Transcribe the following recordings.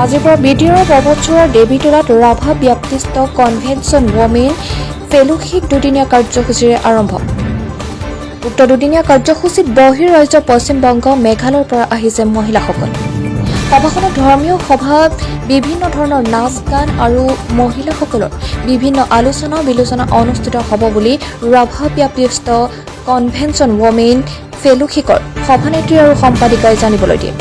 আজিৰ পৰা বিটিআৰৰ পৰ্বতঝোৰাৰ দেৱীতলাত Rabha Baptist convention women fellowship দুদিনীয়া কাৰ্যসূচীৰে আৰম্ভ। উক্ত দুদিনীয়া কাৰ্যসূচীত বহিঃ ৰাজ্য পশ্চিমবংগ, মেঘালয়ৰ পৰা আহিছে মহিলাসকল। সভাখনত ধৰ্মীয় সভা, বিভিন্ন ধৰণৰ নাচ গান আৰু মহিলাসকলৰ বিভিন্ন আলোচনা বিলোচনা অনুষ্ঠিত হ'ব বুলি ৰাভা ব্যাপ্তিষ্ট কনভেনশ্যন ৱমেন ফেলোশ্বিপৰ সভানেত্ৰী আৰু সম্পাদিকাই জানিবলৈ দিয়ে।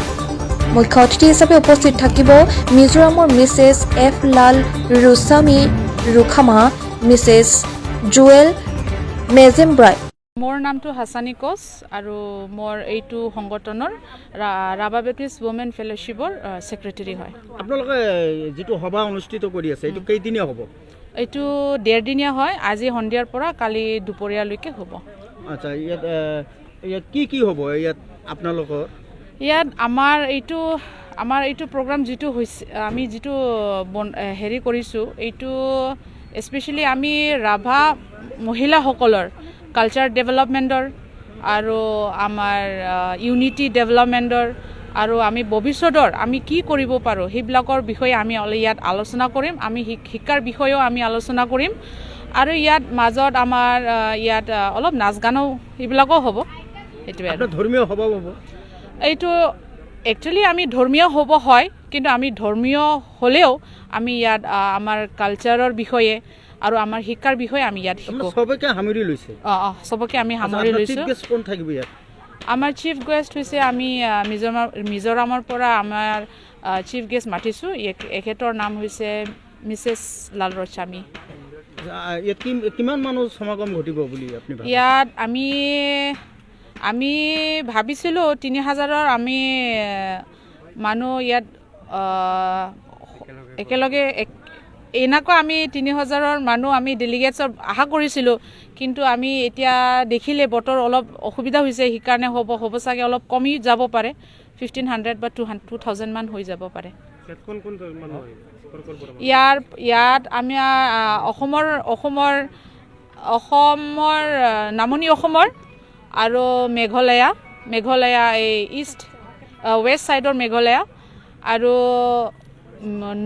মুখ্য অতিথি হিচাপে উপস্থিত থাকিব মিজোৰামৰ মিছেছ এফ লাল ৰুচামী ৰুখামা, মিছেছ জুৱেল মেজেমব্ৰাই। মোৰ নামটো হাছানী কোচ আৰু মোৰ এইটো সংগঠনৰ ৰাভা বেপ্টিষ্ট ৱমেন ফেলোশ্বিপৰ ছেক্ৰেটেৰী হয়। আপোনালোকে যিটো সভা অনুষ্ঠিত কৰি আছে, এইটো কেইদিনীয়া হ'ব? এইটো ডেৰদিনীয়া হয়। আজি সন্ধিয়াৰ পৰা কালি দুপৰীয়ালৈকে হ'ব। আচ্ছা, ইয়াত কি কি হ'ব ইয়াত আপোনালোকৰ? ইয়াত আমাৰ এইটো প্ৰগ্ৰাম যিটো হৈছে, আমি যিটো হেৰি কৰিছোঁ, এইটো স্পেচিয়েলি আমি ৰাভা মহিলাসকলৰ কালচাৰ ডেভেলপমেণ্টৰ আৰু আমাৰ ইউনিটি ডেভেলপমেণ্টৰ আৰু আমি ভৱিষ্যতৰ আমি কি কৰিব পাৰোঁ, সেইবিলাকৰ বিষয়ে আমি অলপ ইয়াত আলোচনা কৰিম। আমি শিক্ষাৰ বিষয়েও আমি আলোচনা কৰিম আৰু ইয়াত মাজত আমাৰ ইয়াত অলপ নাচ গানো সেইবিলাকো হ'ব, সেইটোৱে আৰু। আপোনাৰ ধৰ্মীয় সভাও হ'ব? এইটো একচুৱেলি আমি ধৰ্মীয় হ'ব হয়, কিন্তু আমি ধৰ্মীয় হ'লেও আমি ইয়াত আমাৰ কালচাৰৰ বিষয়ে আৰু আমাৰ শিক্ষাৰ বিষয়ে আমি ইয়াত আপোনাৰ শিকোঁ। চবকে সামৰি লৈছে? অঁ, চবকে আমি সামৰি চিফ লৈছোঁ। গেষ্ট কোন থাকিব ইয়াত? আমাৰ চিফ গেষ্ট হৈছে আমি মিজোৰামৰ পৰা আমাৰ চিফ গেষ্ট মাতিছোঁ। এখেতৰ নাম হৈছে মিছেছ লালৰচামী। ইয়াত কিমান মানুহ সমাগম ঘটিব বুলি আপুনি ভাবে? ইয়াত আমি ভাবিছিলোঁ 3000ৰ আমি মানুহ ইয়াত একেলগে এনেকুৱা আমি 3000ৰ মানুহ আমি ডেলিগেটছৰ আশা কৰিছিলোঁ। কিন্তু আমি এতিয়া দেখিলে বতৰ অলপ অসুবিধা হৈছে, সেইকাৰণে হ'ব চাগে অলপ কমি যাব পাৰে, 1500 বা 2000মান হৈ যাব পাৰে। ইয়াত আমি অসমৰ নামনি অসমৰ আৰু মেঘালয়া, এই ইষ্ট ৱেষ্ট ছাইডৰ মেঘালয়া আৰু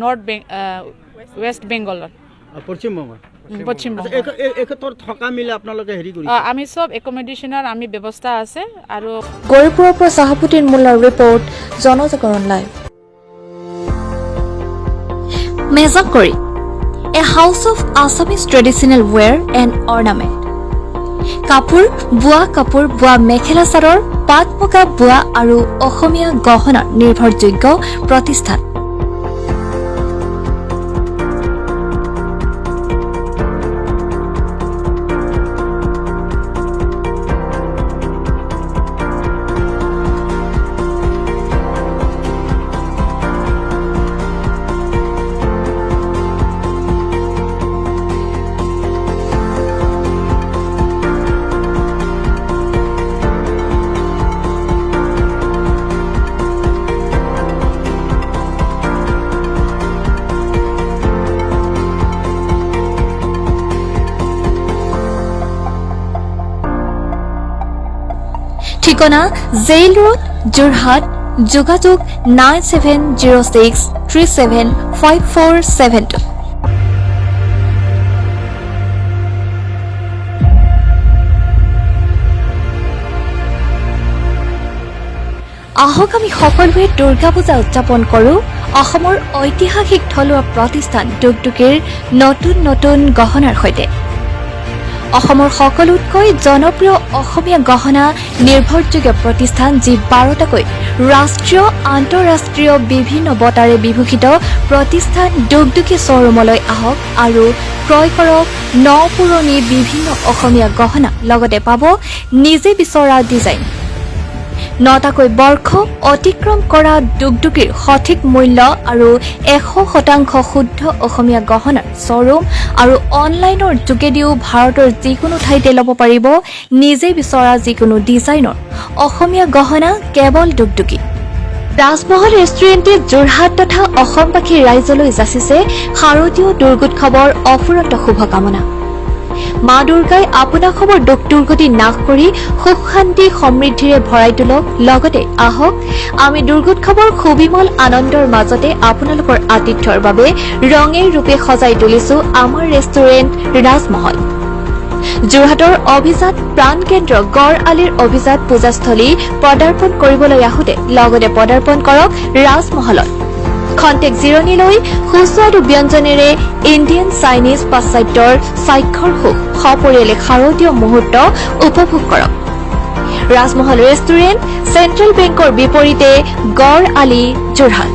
নৰ্থ ৱেষ্ট বেংগলৰ। পশ্চিমবংগৰ? পশ্চিমবংগ। এই ক্ষেত্ৰত থকা মিলা আপোনালোকে হেৰি কৰিছে? আমি চব একমডেশ্যনৰ আমি ব্যৱস্থা আছে আৰু গৌৰীপুৰৰ পৰা চাহাবুদ্দিন মোল্লাৰ ৰিপৰ্ট, জনজাগৰণ লাইভ। মেজাংকৰি, a house of Assamese traditional wear and ornament। কাপোৰ, বোৱা কাপোৰ, বোৱা মেখেলা চাদৰ, পাট মুগা বোৱা আৰু অসমীয়া গহনাৰ নিৰ্ভৰযোগ্য প্ৰতিষ্ঠান। ঠিকনা জেইল ৰোড, যোৰহাট। যোগাযোগ 9706375472। আহক আমি সকলোৱে দুৰ্গা পূজা উদযাপন কৰোঁ অসমৰ ঐতিহাসিক থলুৱা প্ৰতিষ্ঠান ডুগডুগীৰ নতুন নতুন গহনাৰ সৈতে। অসমৰ সকলোতকৈ জনপ্ৰিয় অসমীয়া গহনা নিৰ্ভৰযোগ্য প্ৰতিষ্ঠান, যি 12টাকৈ ৰাষ্ট্ৰীয় আন্তঃৰাষ্ট্ৰীয় বিভিন্ন বঁটাৰে বিভূষিত প্ৰতিষ্ঠান ডুগডুগী শ্ব'ৰুমলৈ আহক আৰু ক্ৰয় কৰক ন পুৰণি বিভিন্ন অসমীয়া গহনা, লগতে পাব নিজে বিচৰা ডিজাইন। 9টাকৈ বৰ্ষ অতিক্ৰম কৰা ডুগডুগীৰ সঠিক মূল্য আৰু 100% শুদ্ধ অসমীয়া গহনাৰ শ্ব'ৰুম আৰু অনলাইনৰ যোগেদিও ভাৰতৰ যিকোনো ঠাইতে ল'ব পাৰিব নিজে বিচৰা যিকোনো ডিজাইনৰ অসমীয়া গহনা, কেৱল ডুগডুগী। ৰাজমহল ৰেষ্টুৰেণ্টে যোৰহাট তথা অসমবাসী ৰাইজলৈ যাচিছে শাৰদীয় দুৰ্গোৎসৱৰ অফুৰন্ত শুভকামনা। মা দুৰ্গাই আপোনাসৱৰ দুখ দুৰ্গতি নাশ কৰি সুখ শান্তি সমৃদ্ধিৰে ভৰাই তোলক। লগতে আহক আমি দুৰ্গোৎসৱৰ সুবিমল আনন্দৰ মাজতে আপোনালোকৰ আতিথ্যৰ বাবে ৰঙে ৰূপে সজাই তুলিছো আমাৰ ৰেষ্টুৰেণ্ট ৰাজমহল। যোৰহাটৰ অভিজাত প্ৰাণকেন্দ্ৰ গড় আলিৰ অভিজাত পূজাস্থলী পদাৰ্পণ কৰিবলৈ আহোঁতে লগতে পদাৰ্পণ কৰক ৰাজমহলত। খন্তেক জিৰণি লৈ সুস্বাদু ব্যঞ্জনেৰে ইণ্ডিয়ান, চাইনিজ, পাশ্চাত্যৰ স্বাক্ষৰ সুখ সপৰিয়ালে শাৰদীয় মুহূৰ্ত উপভোগ কৰক। ৰাজমহল ৰেষ্টুৰেণ্ট, চেণ্ট্ৰেল বেংকৰ বিপৰীতে, গড় আলি, যোৰহাট।